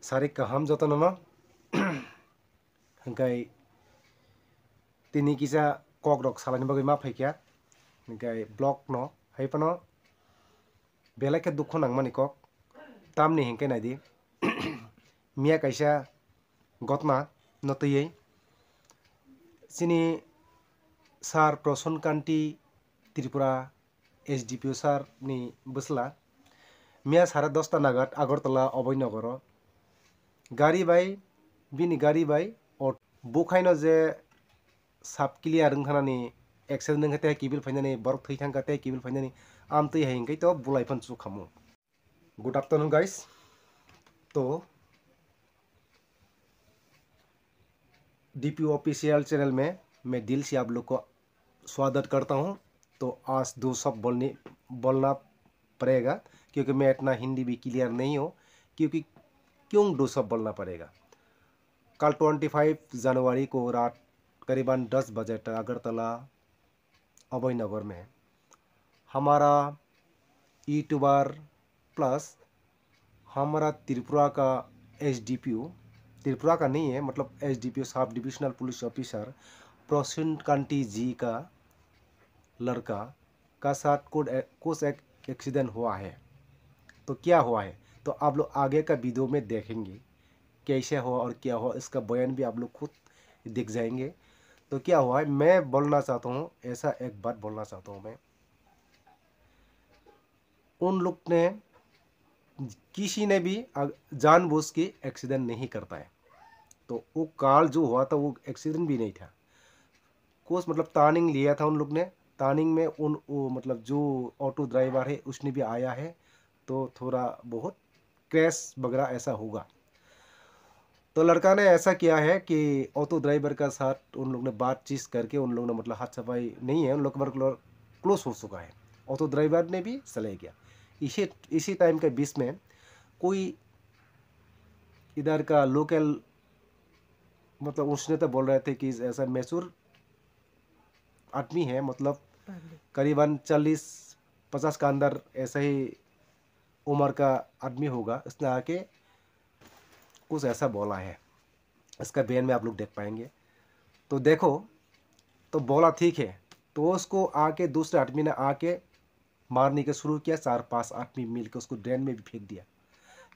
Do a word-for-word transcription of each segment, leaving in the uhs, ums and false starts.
Sarik kaham jotono no. Hingkai tini kisa kok rok salani bagwi ma phaikha. Hingkai vlog no hai phano belai khe dukhu nangmani kok. Tamni hingke naidi. Miya kaisa gotna no twiwi chini sir Prasun Kanti Tripura S D P O sir ni bwsla miya sare dosta nagat Agartala Abhoy Nogoro gari bai, bini gari bai auto bukhaino je sub clear wngthanani accident wngkha tei kibil phainani borok thwi thangkha tei kibil phainani amtwi hai hingke to bulai phan chukhamu. Good afternoon guys. तो D P O official channel में मैं दिल से आप लोग को स्वागत करता हूँ। तो आज दो शब्द बोलने बोलना पड़ेगा, क्योंकि मैं इतना हिंदी भी क्लियर नहीं हूँ, क्योंकि क्यों दो शब्द बोलना पड़ेगा। कल ट्वेंटी फ़ाइव जनवरी को रात करीबन दस बजे तक अगरतला अभय नगर में हमारा यूट्यूबर प्लस हमारा त्रिपुरा का एसडीपीओ, त्रिपुरा का नहीं है, मतलब SDPO, sub divisional police officer Prasun Kanti ji का लड़का का साथ कुछ ए-, कुछ एक एक्सीडेंट हुआ है। तो क्या हुआ है, तो आप लोग आगे का वीडियो में देखेंगे, कैसे हुआ और क्या हुआ, इसका बयान भी आप लोग खुद दिख जाएंगे। तो क्या हुआ है, मैं बोलना चाहता हूँ, ऐसा एक बात बोलना चाहता हूँ मैं, उन लोग ने किसी ने भी अग-, जानबूझ के एक्सीडेंट नहीं करता है। तो वो काल जो हुआ था, वो एक्सीडेंट भी नहीं था। कुछ मतलब टर्निंग लिया था उन लोग ने, टर्निंग में उन, वो मतलब जो ऑटो ड्राइवर है, उसने भी आया है, तो थोड़ा बहुत क्रैश वगैरह ऐसा होगा। तो लड़का ने ऐसा किया है कि ऑटो ड्राइवर का साथ उन लोग ने बातचीत करके उन लोग ने मतलब हाथापाई नहीं है, उन लोग का मतलब क्लोज हो चुका है, ऑटो ड्राइवर ने भी चले गया। इसी, इसी टाइम के बीच में कोई इधर का लोकल, मतलब उसने तो बोल रहे थे कि ऐसा मैच्योर आदमी है, मतलब पब्लिक। करीबन चालीस पचास का अंदर ऐसा ही उम्र का आदमी होगा, उसने आके कुछ ऐसा बोला है। इसका बयान में आप लोग देख पाएंगे। तो देखो, तो बोला ठीक है, तो उसको आके दूसरे आदमी ने आके मारने का शुरू किया, चार पांच आदमी मिलके उसको ड्रेन में भी फेंक दिया।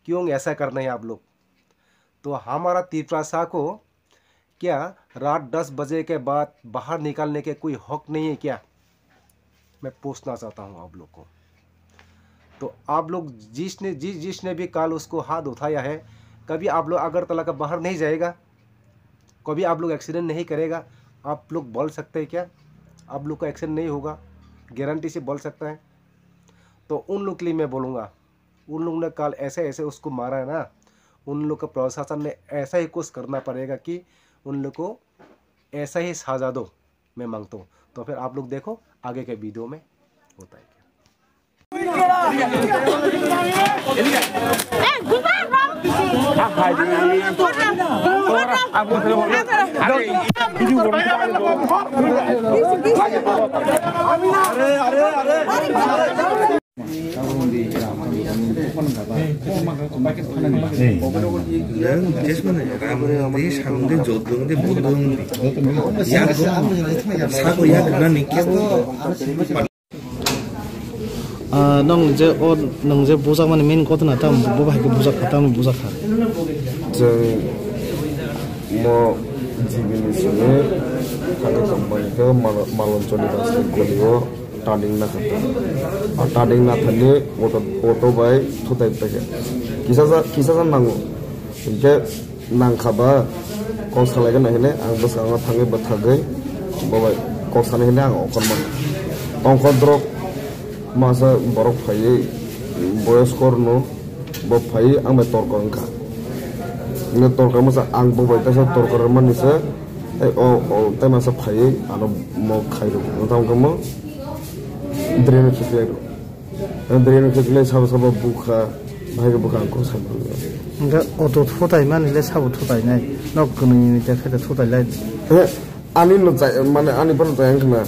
क्यों ऐसा करना है आप लोग? तो हमारा तिपरासा को क्या रात दस बजे के बाद बाहर निकालने के कोई हक नहीं है क्या? मैं पूछना चाहता हूँ आप लोग को। तो आप लोग जिसने, जिस, जिसने भी कल उसको हाथ उठाया है, कभी आप लोग अगरतला का बाहर नहीं जाएगा, कभी आप लोग एक्सीडेंट नहीं करेगा, आप लोग बोल सकते हैं क्या? आप लोग का एक्सीडेंट नहीं होगा, गारंटी से बोल सकता है। तो उन लोग के लिए मैं बोलूँगा, उन लोग ने कल ऐसे, ऐसे उसको मारा है ना, उन लोग का प्रशासन ने ऐसा ही कुछ करना पड़ेगा कि उन लोग को ऐसा ही सजा दो, मैं मांगता हूँ। तो फिर आप लोग देखो आगे के वीडियो में होता है क्या। Nang jesmani ramdi, sangdi, jodongdi, bodongdi. Yak, sabo yak nani kebo. Ah, nong je o, nong je bujak mani main kotna tam, bo bahai ke bujak kha, tam bujak kha. Chwng mo jibini simi thani tongmani khe Mal-, Maloncholi Rajnik Goli o. Turning na kha. O turning na thani auto, auto bai thutai paikha. Kisa ja, kisa ja nango. Hinkhe nangkha ba kok salai gana hine ang bwskango thangwi bwthagwi bo bai kok sana hine ang okhorma. Ongkhor drop masa borok phaiwi boyoskorno bo phaiwi ang bai torkor wngkha. Hine torkor masa ang bo bai kaisa torkor mani se, tei o, o tei masa phaiwi ano mo khairok wngkha wngkha mo. Drain o khiklai rw. Drain o khiklai sabo sabo bukha, bahai khe bukha ang kok sai mano. Hingke auto thutai mani le sabo thutai nai. Nok kwnwi ni te khe thutai lai. He, ani no chai, mane ani phano chai wngkha na.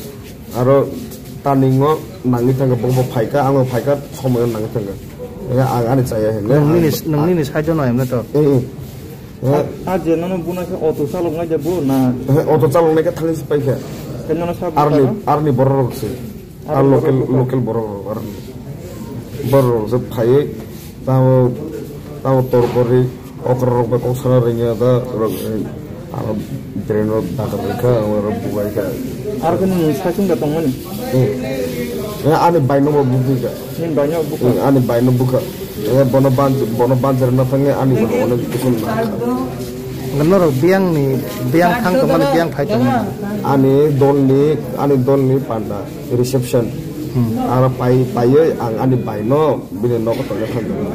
Aro turning o nangwi thangkha, bo bo phaikha, ang bo phaikha, somoyo nangwi thangkha. Ang ani chaya himle. Nung nini, nung nini side no himle to. Eh, eh. Eh. A, a je nono buna khe auto chalok nai de bo na? Eh, auto chalok nai khe thangwi se paikha. Khe nono sabo Arni, karo? Arni borok rok se. Ar Arni local, borok rok. Local borok rok, arni. Borok rok se phaiwi, tamo, tamo torkori, okra rok bai kok sana ringya da, rok, eh, ano drain rok dakar rikha, ano rok bubai kha. Ar khe nini saichung da tongmani? Eh. Eh, ani bai no bo bugui kha. Nini bai no bukha? Eh, ani bai no bukha. Eh, bono ban, bono ban jera na thangya, ani bono ono bisu na. Norok biyang ni, biyang thang tongmani, biyang phai tongmani. Ani dol ni, ani dol ni panda reception. Hmm. Aro pai, paiwi ang ani bai no bini nogo tongna thang tongo.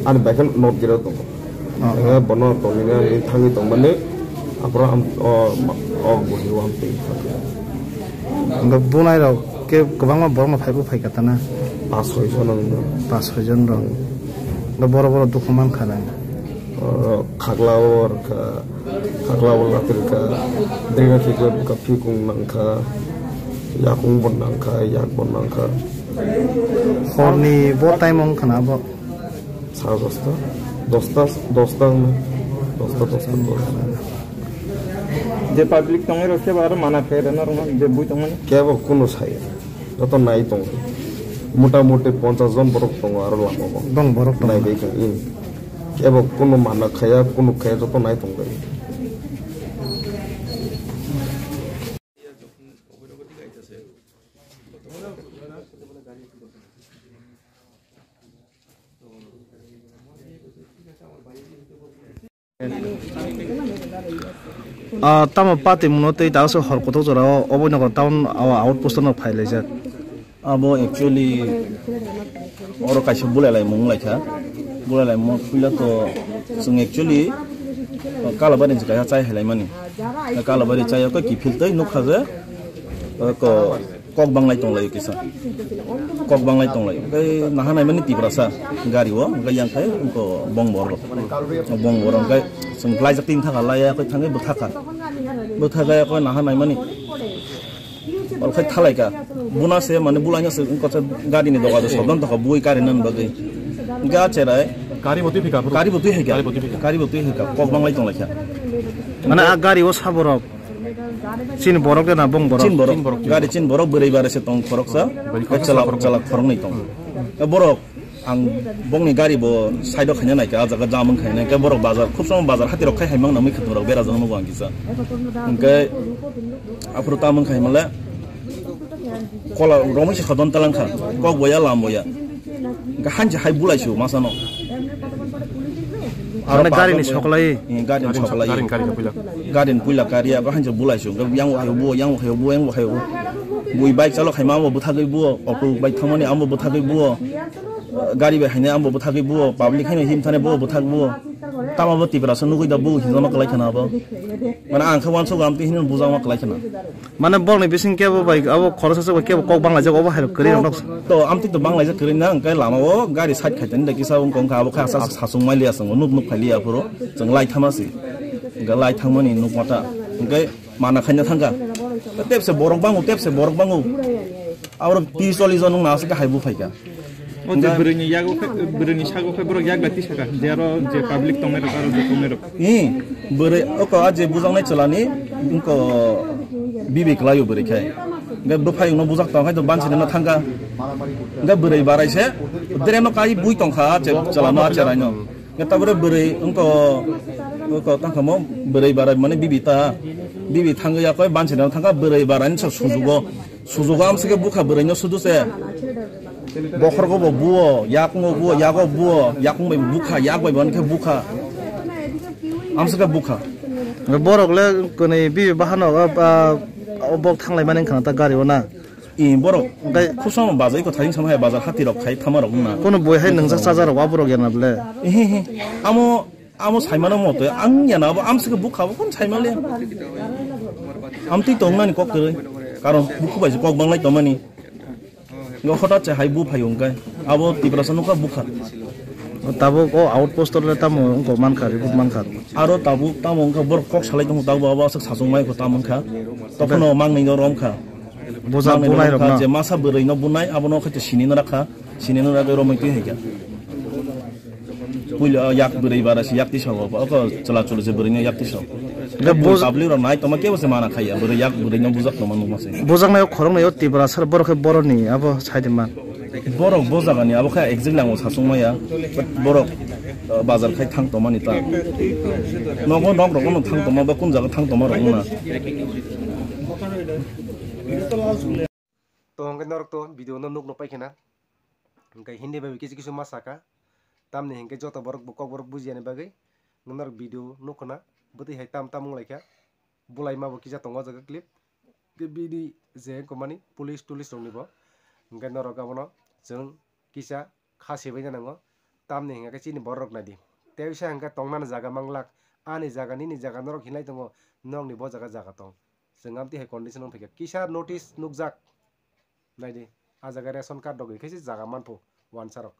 Ani bai khe not gate o tongo. Oh. Eh, bono tongwi ni thangwi tongmani. Aphuru am, o, o, buhi o am twi. Hwnkhe bunai rok khe kwbangma borok no phaibo phaikha tana? Pas soi jon wngkha. Pas soi jon rok. Hwnkhe borok borok dukhu mankha na? O, khakla o rwkha, khakla o latirkha, drina khikla bwkha phikung nangkha, yakung bo nangkha, yak bo nangkha. Horni bo time wngkha na bo? Sare dosta, dosta, dosta wngkha, dosta, dosta, dosta. Je public tongwi rok kebo aro mana khe rwna rwna je bui tongmani? Kebo kunu saya, joto nai tongo. Mota moti ponchas jon borok tongo aro lama o. Bong borok tongo. Nai bai kha, in. Kebo kunu mana khaya, kunu khaya, joto nai tongo. Ah, tamo party mungno tei daso hor kotor jora o, obo nogo town, ah, outpost no phai laijak. Abo actually oro kaisa bulai lai mung lai kha. Bulai lai mung puila to chwng actually, ah, Kalabari ni kaisa chai hai lai mani. Kalabari chai o khe kiphil tei nukha je, ah, ko Kok banglai tonglaio kisa. Kok banglai tonglaio. Hwnkhe naha naimani Tiprasa gari o, hwnkhe yang khe wngkha bong borok. Bong borok hwnkhe chwng laijak tini thaka laiya khe thangwi bwthakha. Bwthakha khe naha naimani. Oro khe thalaikha. Buna se mane bulaina se wngkha se gari ni doga do sobdan thaka bui kari nan bagwi. Hwnkhe a cherai. Gari bo twi phika, bro. Gari bo twi haikha. Gari bo twi phika. Gari bo twi haikha. Kok banglai tonglaikha. Mane a gari o saborok. Chin borok de na bong borok? Chin borok. Chin borok. Gari chin borok, bwrwi bara se tong khoroksa. Bwrwi khoroksa, chalak, khoroknwi. Chalak khoroknwi tong. Hmm. E borok, ang bongni gari bo side o khaina naikha, ah jaga jam wng khaina naikha, borok bazar, khub somo bazar hati rok khai hai mangna mui khatung rok bera jano bo ang kisa. Hwnkhe aphuru tam wng khai male kola romwi se khodon talangkha, kok boya lam boya. Hwnkhe hanchi hai bulai su masano. Mane gari ni soklai? Eh, gari ni soklai. Gari ni, gari ni puila. Gari ni puila kari, abo hanchi bulai su. Hwnkhe yang bo hai bo, yang bo hai bo, yang bo hai bo. Bui bike chalok hai ma amo bwthagwi bo, auto bai thangmani amo bwthagwi bo. Gari bai hainai amo bwthagwi bo, public haino him thani bo bwthagwi bo. Tamo bo Tiprasa nugwi da bo hinjama kwlai khana abo. Mane ang khe uansuk amtwi hino bujama kwlai khana. Mane bokni bising kebo bai abo khoroksa se bai kebo kok banglaijak obo hai kwrwi rok nok. To amtwi to banglaijak kwrwi na, hwnkhe lama o gari side khaitani da kisa wng kong kha, abo khe asa sasung maili asongo nuk nuk phaili aphuru chwng lai thama si. Hwnkhe lai thangmani nuk mata. Hwnkhe mana khaina thangkha. Tepse borok bango, tepse borok bango. Aboro tris chollis jon wngna aswk hai buphaikha. O je bwrwini yago khe, bwrwini sago khe borok yak bai tisaka, je aro je public tongnai rok, aro je tongnai rok. Ni bwrwi oko a je bujaknai chwlani wngko bibi kwlaio bwrwi khe. Hwnkhe bwphai wngno bujak tong hai to bansi no thangkha. Hwnkhe bwrwi barai se dreno kai bui tongkha a che chwlano a cheraino. Hwnkhe tabore bwrwi wngko, wngko tangkha mo bwrwi barai mane bibi ta. Bibi thangwi yakoi bansi no thangkha bwrwi barai ni sa sujugo. Sujugo amsike bukha bwrwino sudu se. Bokhorgo bo buo, yakung bo buo, yago buo, yakung bai bukha, yak bai bo hwnkhe bukha. Amsike bukha. Borok le kwnwi bibi bahano, ah, ah, bok thanglai mani wngkha na ta gari o na. I borok hwnkhe khusam bazai ko tharing sama hai bazar hati rok khai thama rok na. Kono boi hai nwngjak chaja rok aborok ya na ble. Ehe he. Amo Amo saimano mote ang yana abo amsike bukha bo kon saimale. Amtwi tongnani kok kwrwi. Karon bukhu bai se kok banglai tongmani. Ngo hotat se hai bu phaio hwnkhe. Abo Tiprasa nukha bukha. Tabuk o outpost le tamo wngkok mankha, report mankha. Aro tabuk tamo wngkha borok kok salai tongo tabuk abo aswk sachung mai kho tamo wngkha. Tokhono mangnwi no romkha. Boja bunai rok kha, no? Je masa bwrwi no bunai abono khaito sini no rakha. Sini no ragwi romwi twi hai kha. Puila yak bwrwi bara se yak tisao, oko chwla chwlwi se bwrwino yak tisao. Hwnkhe bo- public rok nai tongma kebo se mana khaiya, bwrwi yak bwrwino bujak tongma nukma se. Bujaknaio khoroknwi o Tiprasa borok khe boroni abo saide man. Borok bo jagani abo khe exactly ang sasung maya, but borok, uh, bazar khai thang tongmani ta. Nogo nok rogo no thang tongma ba kun jaga thang tongma rok wngna. To hwnkhe norok to video no nukno paikhe na. Hwnkhe Hindi bai kisu kisu ma saka. Tamni hwnkhe joto borok bo kokborok bujiyani bagwi norok video nukho na. Bwtwi hai tam tam wnglaikha. Bulaima bo kisa tongo o jaga clip. Tei bini je wngkha mani police tulis rokni bo. Hwnkhe norok abono chwng kisa kha sibaina nango. Tamni hwnkhe chini borok rok naidi. Tei bisa hwnkhe tongnani jaga manglak. Ani jaga nini jaga norok hinlai tongo. Nokni bo jaga jaga tong. Chwng amtwi hai condition wng phaikha. Kisa notice nukjak. Naidi, ah jaga ration card rok rikhe se jaga manpho wansa rok.